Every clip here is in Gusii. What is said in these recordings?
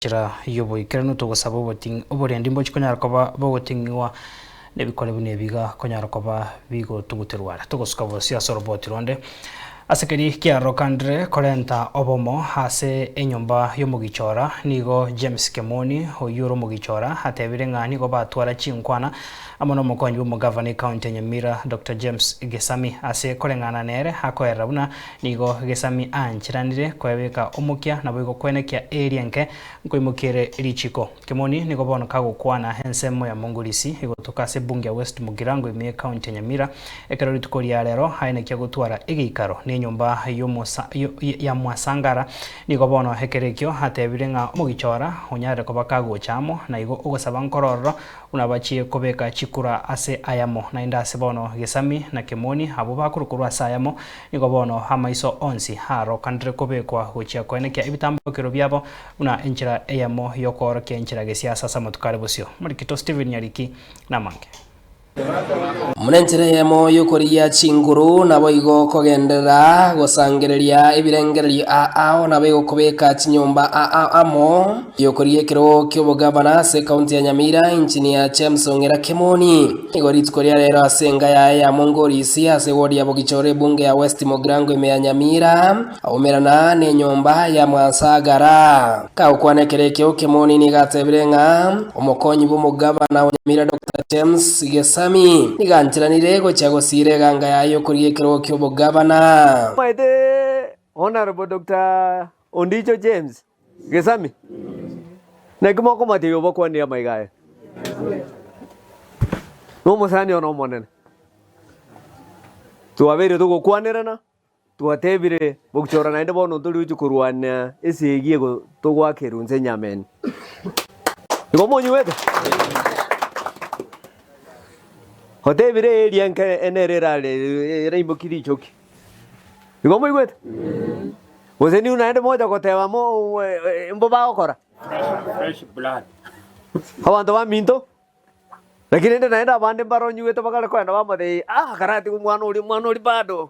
Enchera y'oboikeranu togosaba oborendi mbochi konyara koba bogoting'igwa nebikore buna ebi iga konyara koba bigotuguterwa are. Togosuka bosio ase oroboti ronde. Ase keria kiarorokandire korenta obomo ase enyomba y'omogichora, nigo James Kemoni oyio ore omogichora atebire ng'a nigo batwara chinkwana amo nomokonyi bw'omogavana ekaunti ya Nyamira Doctor James Gesami ase koreng'ana nere akoerera buna Nigo Gesami aancheranire koebeka omokia naboigo kwenekia eeri enke nkoimokia ere richiko. Kemoni nigo bono kagokwana ensemo ya Mongorisi egotoka ase ebunge ya West Mugirango ime y'ecounty ya Nyamira ekero rituko ria rero aenekia gotwara egeikaro nenyomba ya Mwasangara. Nigo bono ekero ekio atebire ng'a omogichora onyarire koba kagocha amo naigo ogosaba nkorororo Buna bachie kobeka chikura ase ayamo, naende ase bono Gesami na Kemoni, abwo bakorukorwa ase ayamo, nigo bono amaiso onsi arokanire kobekwa gochia koenekia ebitambokero biabo buna enchera eyemo y'okoorokia enchera gesiasa ase amatuko are bosio. Morikito Stephen Nyariki namange. Buna enchera eyemo y'okorigia chinguru, naboigo kogenderera gosangereria ebirengererio aao, naboigo kobeka chinyomba aao amo. Y'okorigia ekerogo ki'obogavana ase ekaunti ya Nyamira, Engineer James Ong'era Kemoni, nigo rituko ria rero ase enka yaye ya Mongorisi ase eward ya Bogichoro ebunge ya West Mugirango ime ya Nyamira, aumerana nenyomba ya Mwansagara. Kagokwana ekero ekio, Kemoni nigo atebire ng'a omokonyi bw'omogavana o Nyamira Doctor James Gesami nigo ancheranire gochia gosiira eganga yaye y'okorigia ekerogo ki'obogavana. Omanyete Honourable Doctor Ondicho James Gesami, naki mokomoteebia obakwanire amaiga aya? Nomosani one omonene. Twabeire togokwanerana, twatebire bogichora naende bono ntori gochia korwania esegi ego togoakerwa inse nyameni. Igo monyuete? Otebire eria enke nere erare eraimokie richoki. Igo moigwete? Gose nigo naende mocha goteba mo mbo bagokora? Fresh blood. Abanto baminto, lakini rende naende abande mbaronyigwete bakare kogenda bamotebia, ah karatiga omwana oria, omwana oria bado.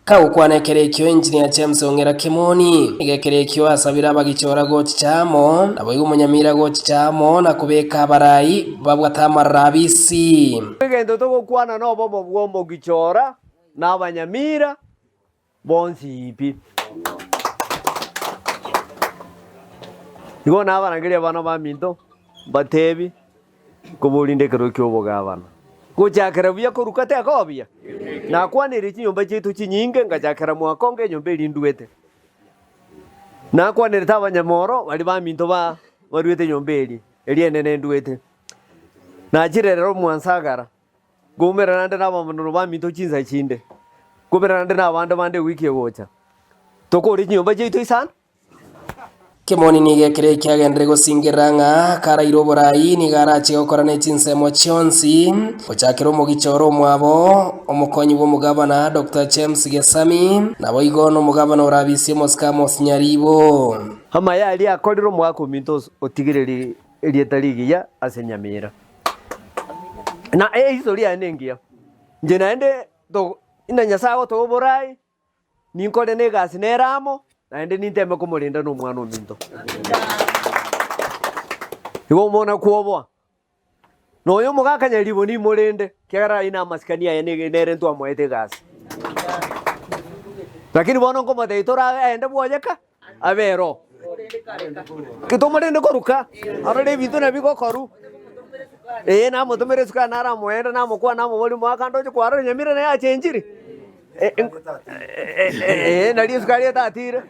Kagokwana ekero ekio Engineer James Ong'era Kemoni, nigo ekero ekio asabire abagichora gochicha amo, naboigo omonyamira gochicha amo na kobeka abarai babwate amarara abisi. Egento togokwana nobomo bw'omogichora na abanyamira bonsi pi. Igo nabarangerie abana baminto, mbatebi, Nkoborinde ekero ki'obogabana. Gochakera buya koruka tekoba buya. Nakwaneire chinyomba chiaito chinyinge, ngachakera mwakonga enyomba eria nduete. Nakwanerete abanyamoro baria baminto ba baruete enyomba eria, eria enene nduete. Nachire rero mwansagara, nkoumera naende nabamonoro baminto chinsa chinde, nkoumera naende nabande bande ewiki egocha. Tokore chinyomba chiaito isano. Kemoni nigo ekero ekiagenderere gosingerera ng'a karaire oborai nigo arache gokora ne chinsemo chionsi, gochakera omogicha ore omwabo, omokonyi bw'omogabana Doctor James Gesami, naboigo nomogabana orabisie omosike Amos Nyaribo. Amaya aria akorire omogaka ominto otigire erieta rigiya ase nyamira, na eiso riaye nengiya. Inche naende inda Nyasae agotoa oborai. Ninkore negasi nere amo, naende ninteme komorenda nomwana ominto. Igo omona kwoboa, nonya omogaka nyaribo nimorende, ekiagera ayio namasikani aye nege nere ntwamoete egasi. Lakini bono nkomotebia toraende bwoyeka, abe ero. Ki tomorende koruka, arore ebinto nabio bigokorwa. Ee namotomere esukari naramoende namokwana namoboria omogaka ndoche kwarora nyamira naye achenchiri. Ee nari esukari etatire.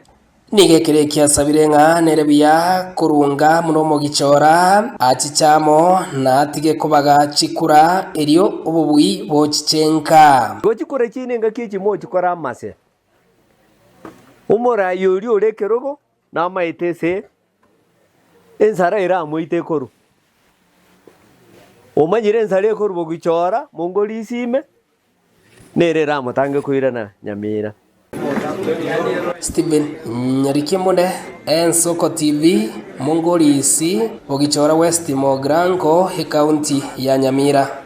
Nigo ekero ekio asabire ng'a nere buya korunga buna omogichora, achiche amo na atige kobaga chikura, erio obobui bochiche nka. Igo chikura chiaino engaki echi mochikore amase. Omoraai oria ore ekerogo namaete ase ensara eramoite ekorwa. Omanyire ensara ekorwa bogichora mongorisi ime, nere eramotange koirana nyamira. Stephen Nyarikembunde, Ensoko TV, Mongorisi, Bogichora West Mogrango, Ekaunti ya Nyamira.